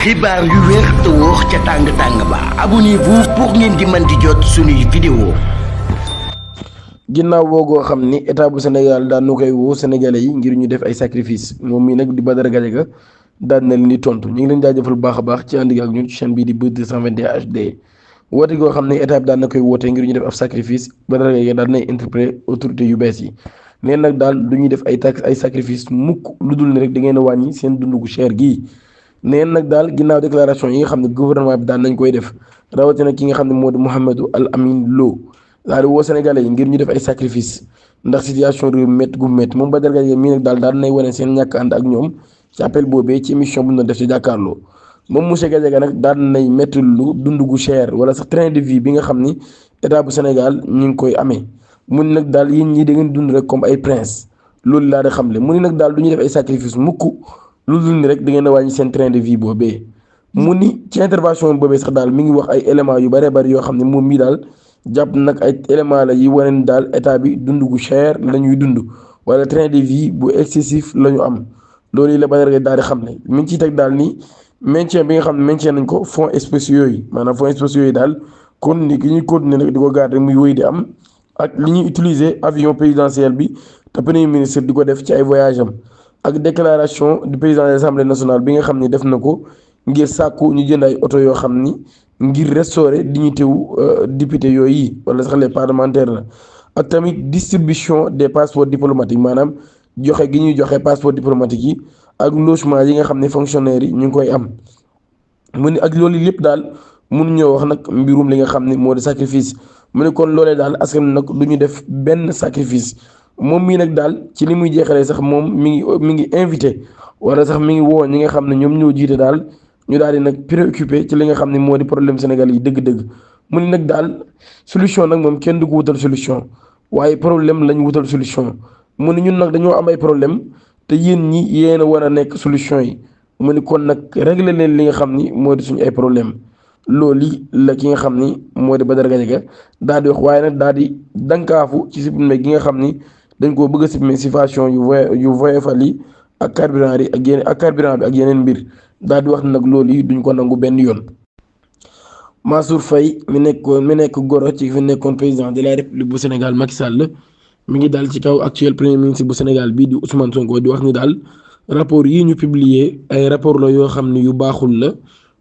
xibaar yu wér te wóor ca tàng-tàng ba abonnez-vous pour ngeen di mën di jot suñuy vidéo. ginnaaw boogoo xam ni état bu Sénégal daan na koy woo sénégalais yi ngir ñu def ay sacrifice moom mii nag di Badara Gadiaga daan na leen di tontu ñu ngi leen jaajëfal bu baax a baax ci ànd ak ñun ci chaîne bii di Buzz 221 HD woote goo xam ne état bi daan na koy woote ngir ñu def ab sacrifice Badara Gadiaga daan nay interpellé autorité yu bees yi neen nag daal du ñuy def ay sacrifice mukk lu dul ni rek da ngeen a wàññi seen dundu gu cher gii. neen nag daal ginnaaw déclaration yi nga xam ne gouvernement bi daan nañ koy def rawatina ki nga xam ne moo di Mouhamadou Al Amin Lo daal di woo sénégalais yi ngir ñu def ay sacrifice ndax situation réew métti gu métti moom Badara Gadiaga mii nag daal nay wane seen ñàkk ànd ak ñoom ci appel boobee ci émission bu ñu doon def ci jàkkaarloo moom monsieur Gadiaga nag daal nay métti lu dund gu cher wala sax train de vie bi nga xam ni état bu Sénégal ñu ngi koy amee mu ni nag daal yéen ñii da ngeen dund rek comme ay prince loolu laa di xamle mu ni nag daal du ñu def ay sacrifice mukk lu dul ni rek da ngeen a wàññi seen train de vie boobee mu ni ci intervention boobee sax daal mi ngi wax ay éléments yu bëree bëri yoo xam ne moom mii daal jàpp nag ay éléments la yi wane ni daal état bi dund gu cher la ñuy dund wala train de vie bu excessif la ñu am loolu yi la Badara Gadiaga daal di xam ne mi ngi ciy teg daal ni maintien bi nga xam ne maintien nañ ko fonds spéciaux yi maanaam fonds spéciaux yi daal kon ni ki ñuy continuer nag di ko garder muy wéy di am ak li ñuy utiliser avion présidentiel bi te premier ministre di ko def ci ay voyage am ak déclaration du président de l'Assemblée nationale bi nga xam ni def na ko ngir sàkku ñu jënd ay oto yoo xam ni ngir restaurer dignité wu député yooyu yi wala sax les parlementaires la ak tamit distribution des passeports diplomatiques maanaam joxe gi ñuy joxe passeport diplomatique yi ak logement yi nga xam ne fonctionnaires yi ñu ngi koy am mu ni ak loolu lépp daal mënuñoo wax nag mbirum li nga xam ne moo di sacrifice mu ne kon loolee daal askan nag du ñu def benn sacrifice moom mii nag daal ci li muy jeexalee sax moom mi ngi invité wala sax mi ngi woo ñi nga xam ne ñoom ñoo jiite daal ñu daal di nag préoccupé ci li nga xam ne moo di problème Sénégal yi dëgg-dëgg mu ni nag daal solution nag moom kenn du ko wutal solution waaye problème lañ wutal solution mu ni ñun nag dañoo am ay problème te yéen ñi yéen a war a nekk solution yi mu ni kon nag régler leen li nga xam ni moo di suñu ay problème loolu la ki nga xam ni moo di Badara Gadiaga daal di wax waaye nag daal di dankaafu ci supprimer gi nga xam ni dañ koo bëgg a supprimer situation yu voyefal yi ak carburant yi ak yeneen carburant bi ak yeneen mbir daal di wax nag loolu yi duñ ko nangu benn yoon. Mansour Faye mi nekk goro ci fi nekkoon président de la république bu Sénégal Macky Sall mi ngi daal ci kaw actuel premier ministre bu Sénégal bii di Ousmane Sonko di wax ni daal rapport yi ñu publier ay rapport la yoo xam ne yu baaxul la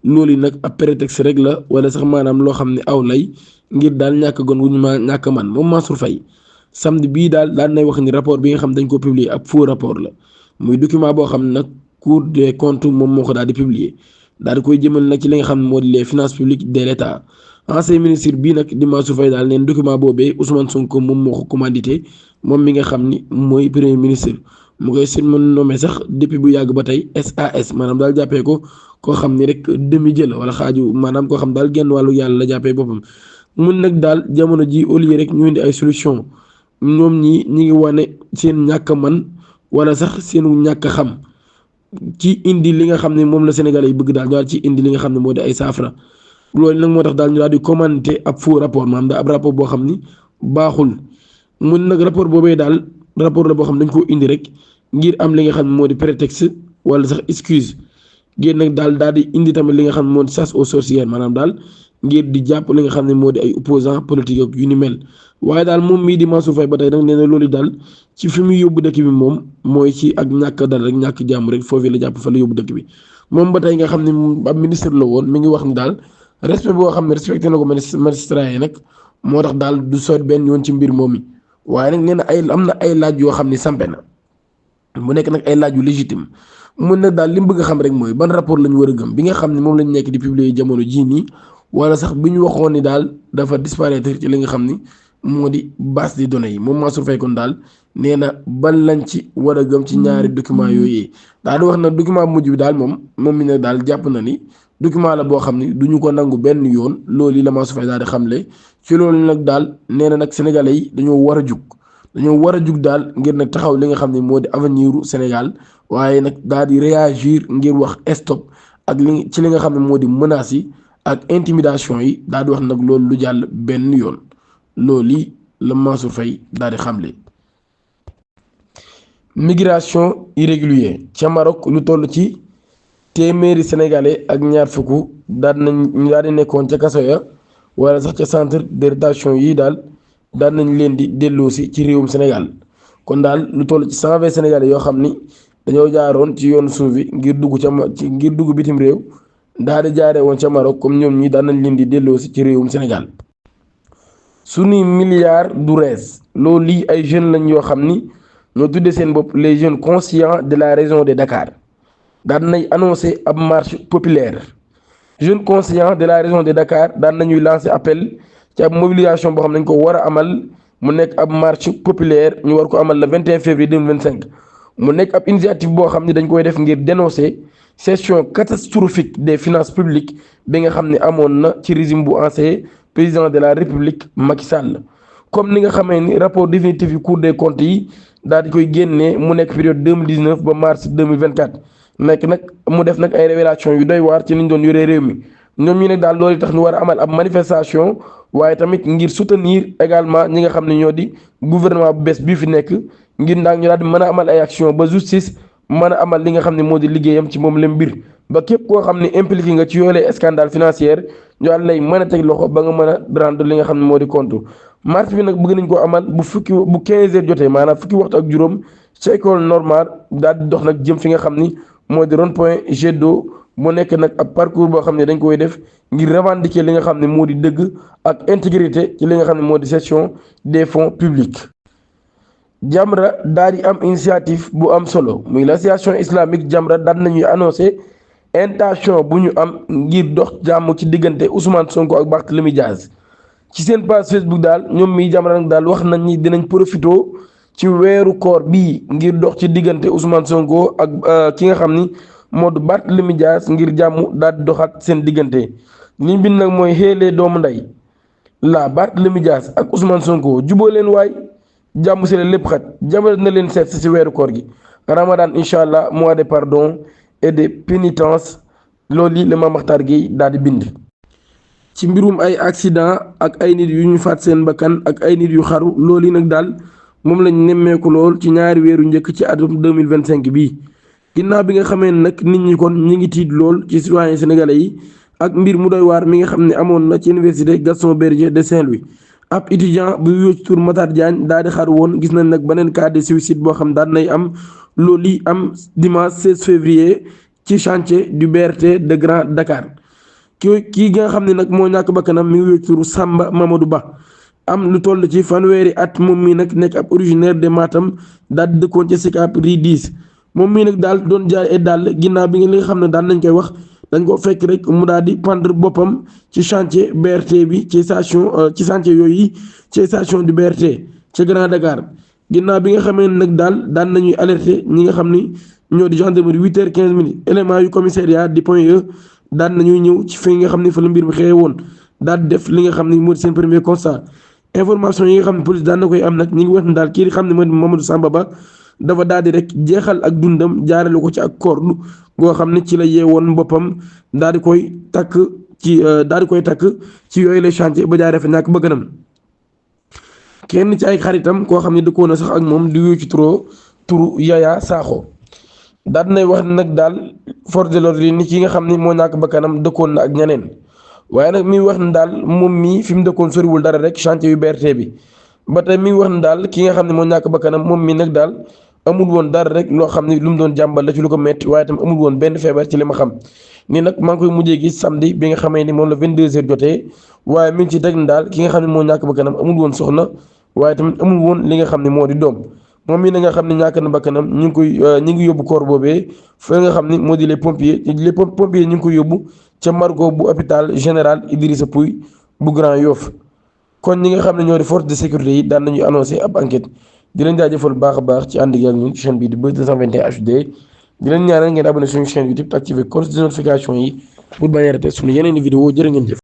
loolu nag ab prétexte rek la wala sax maanaam loo xam ne aw lay ngir daal ñàkk gon gu ñu ma ñàkk man moom Mansour Faye samedi bii daal nay wax ni rapport bi nga xam dañ ko publier ab faux rapport la muy document boo xam ne nag Cour des comptes moom moo ko daal di publier daal di koy jëmal nag ci li nga xam ne moo di les finances publiques de l'État ancien ministre bii nag di Mansour Faye daal neen document boobee Ousmane Sonko moom moo ko commandité moom mi nga xam ni mooy premier ministre mu koy surnommé sax depuis bu yàgg ba tey SAS maanaam daal jàppee ko koo xam ni rek demi jël wala xaaju maanaam koo xam daal genn wàllu yàlla la jàppee boppam mun nag daal jamono ji au lieu rek ñu indi ay solution ñoom ñi ngi wane seen ñàkk man wala sax seenu ñàkk xam ci indi li nga xam ne moom la Sénégalais yi bëgg daal ñu daal ci indi li nga xam ne moo di ay saafara loolu nag moo tax daal ñu daal di commenter ab faux rapport maanaam daal ab rapport boo xam ni baaxul mun nag rapport boobee daal rapport la boo xam ne dañ koo indi rek ngir am li nga xam ne moo di prétexte wala sax excuse ngir nag daal di indi tamit li nga xam ne moo di chasse aux sorcières maanaam daal ngir di jàpp li nga xam ne moo di ay opposants politiques ak yu ni mel waaye daal moom mii di Mansour Faye ba tey nag nee na loolu daal ci fi muy yóbbu dëkk bi moom mooy ci ak ñàkk dal rek ñàkk jàmm rek foofu la jàpp fa la yóbbu dëkk bi moom ba tey nga xam ne ab ministre la woon mi ngi wax ni daal respect boo xam ne respecté na ko magistrat yi nag moo tax daal du soot benn yoon ci mbir moom mi waaye nag nee na am na ay laaj yoo xam ne sampe na mu nekk nag ay laaj yu légitime mun nag daal li mu bëgg a xam rek mooy ban rapport la ñu war a gëm bi nga xam ne moom lañ nekk di publier jamono jii nii wala sax bi ñu waxoon ni daal dafa disparaître ci li nga xam ni moo di base de données yi moom Mansour Faye kon daal nee na ban lañ ci war a gëm ci ñaari document yooyu daal di wax nag document bu mujj bi daal moom mi nag daal jàpp na ni document la boo xam ni du ñu ko nangu benn yoon loolu yi la Mansour Faye daal di xamle ci loolu nag daal nee na nag sénégalais yi dañoo war a jug daal ngir nag taxaw li nga xam ne moo di avenir u Sénégal waaye nag daal di réagir ngir wax stop ak ci li nga xam ne moo di menaces yi ak intimidation yi daal di wax nag loolu lu jàll benn yoon loolu yi la Mansour Faye daal di xamle. migration irrégulière ca Maroc lu toll ci téeméeri sénégalais ak ñaar fukk daal di nekkoon ca kaso ya wala sax ca centre de rétention yi daal nañ leen di delloosi ci réewum Sénégal. kon daal lu toll ci 120 sénégalais yoo xam ni dañoo jaaroon ci yoonu suuf bi ngir dugg bitim réew daal di jaaree woon ca Maroc comme ñoom ñi daan nañ leen di delloosi ci réewum Sénégal. suñuy milliards du rees loolu lii ay jeunes lañ yoo xam ni ñoo tuddee seen bopp les jeunes conscients de la région de Dakar daan nañ annoncé ab marche populaire. jeunes conscients de la région de Dakar daan nañuy lancer appel ci ab mobilisation boo xam ne dañ ko war a amal mu nekk ab marche populaire ñu war ko amal le 21 février 2025 mu nekk ab initiative boo xam ne dañ koy def ngir dénoncer gestion catastrophique des finances publiques bi nga xam ne amoon na ci régime bu ancien président de la République Macky Sall. comme ni nga xamee ni rapport définitif yu Cour des comptes yi daal di koy génnee mu nekk période 2019 ba mars 2024 nekk nag mu def nag ay révélation yu doy waar ci niñ doon yoree réew mi ñoom ñi nag daal loolu tax ñu war a amal ab manifestation waaye tamit ngir soutenir également ñi nga xam ne ñoo di gouvernement bu bees bii fi nekk ngir ndax ñu daal di mën a amal ay action ba justice mën a amal li nga xam ne moo di liggéeyam ci moom la mbir ba képp koo xam ne impliqué nga ci yoolee scandale financière ñu daal lay mën a teg loxo ba nga mën a rendre li nga xam ne moo di compte. marche bi nag bëgg nañ koo amal bu 15 heures jotee maanaam fukki waxtu ak juróom ci école normale daal di dox nag jëm fi nga xam ni moo di rond point jet d'eau mu nekk nag ab parcours boo xam ne dañ koy def ngir revendiquer li nga xam ne moo di dëgg ak intégrité ci li nga xam ne moo di gestion des fonds publics. Jamra daal di am initiative bu am solo muy l'association islamique Jamra daal nañuy annoncé intention bu ñu am ngir dox jàmm ci diggante Ousmane Sonko ak Barthélémy Diaz ci seen page Facebook daal ñoom mi Jamra nag daal wax nañ ni dinañ profito ci weeru koor bii ngir dox ci diggante Ousmane Sonko ak ki nga xam ni moo di Barthélémy Diaz ngir jàmm daal di doxaat seen diggante li ñu bind nag mooy xéelee doomu ndey la Barthélémy Diaz ak Ousmane Sonko juboo leen waay jàmm si la lépp xaj Jamra na leen seet si weeru koor gi Ramadan incha allah mois de pardon et de pénitence loolu yi la Mame Makhtar Gueye daal di bind. ci mbirum ay accident ak ay nit yu ñu faat seen bakkan ak ay nit yu xaru loolu yi nag daal moom lañ nemmeeku lool ci ñaari weeru njëkk ci atum 2025 bii ginnaaw bi nga xamee nag nit ñi kon ñi ngi tiit lool ci citoyen sénégalais yi ak mbir mu doy waar mi nga xam ne amoon na ci université Gaston Berger de Saint-Louis ab étudiant bu wuyoo ci tur Matar Diagne daal di xaru woon gis nañ nag beneen cas de suicide boo xam daal nay am loolu yi am dimanche 16 février ci chantier du BRT de Grand Dakar kii nga xam ne nag moo ñàkk bakkanam mi ngi wuyoo ci tur Samba Mamadou Ba am lu toll ci fanweeri at moom mii nag nekk ab originaire de Matam daal di dëkkoon ci Sicap Rue 10 moom mii nag daal doon jaay ay dàll ginnaaw bi nga li nga xam ne daal nañ koy wax dañ ko fekk rek mu daal di pendre boppam ci chantier BRT bi ci station ci chantier yooyu ci station du BRT ci Grand Dakar ginnaaw bi nga xamee nag daan nañuy alerter ñi nga xam ni ñoo di gendarmerie 8h15 élément yu commissariat di Point E daan nañuy ñëw ci fi nga xam ni fa la mbir bi xewe woon daal di def li nga xam ni moo di seen premier constat information yi nga xam ne police daan na koy am nag ñi ngi wax ne daal kii di xam ne mooy Mamadou Samba Ba dafa daal di rek jeexal ak dundam jaarale ko ci ak corde goo xam ne ci la yeewoon boppam daal di koy takk ci yooyu les chantier ba jaaree fa ñàkk ba gënam kenn ci ay xaritam koo xam ne dëkkoon na sax ak moom di wuyu ci turu Yaya Sakho daal dinay wax ne nag daal force de l'ordre yi ni ki nga xam ne moo ñàkk ba kanam dëkkoon na ak ñeneen waaye nag mi ngi wax ne daal moom mii fi mu dëkkoon soriwul dara rek chantier yu BRT bi ba tey mi ngi wax ne daal ki nga xam ne moo ñàkk ba kanam moom mii nag daal amul woon dara rek loo xam ne lu mu doon jàmbal la ci lu ko metti waaye tam amul woon benn feebar ci li ma xam nii nag maa ngi koy mujjee gis samedi bi nga xamee ni moom la 22h jotee waaye mi ngi ci teg ne daal ki nga xam ne moo ñàkk ba kanam amul woon soxna waaye tamit amul woon li nga xam ne moo di doom moom mii na nga xam ne ñàkk na bakkanam ñu ngi yóbbu corps boobee fa nga xam ne moo di les pompiers ñu ngi koy yóbbu ca Margo bu hôpital général Idrissa Pouye bu Grand Yoff kon ñi nga xam ne ñoo di force de sécurité yi daan nañuy annoncé ab enquête di leen jaajëfal baax a baax ci ànd ak ñun ci chaîne bii di Buzz 221 HD di leen ñaanal ngeen abonné suñu chaîne YouTube te activé cloche de notification yi pour bañ a rater suñu yeneen i vidéo jërë ngeen jëf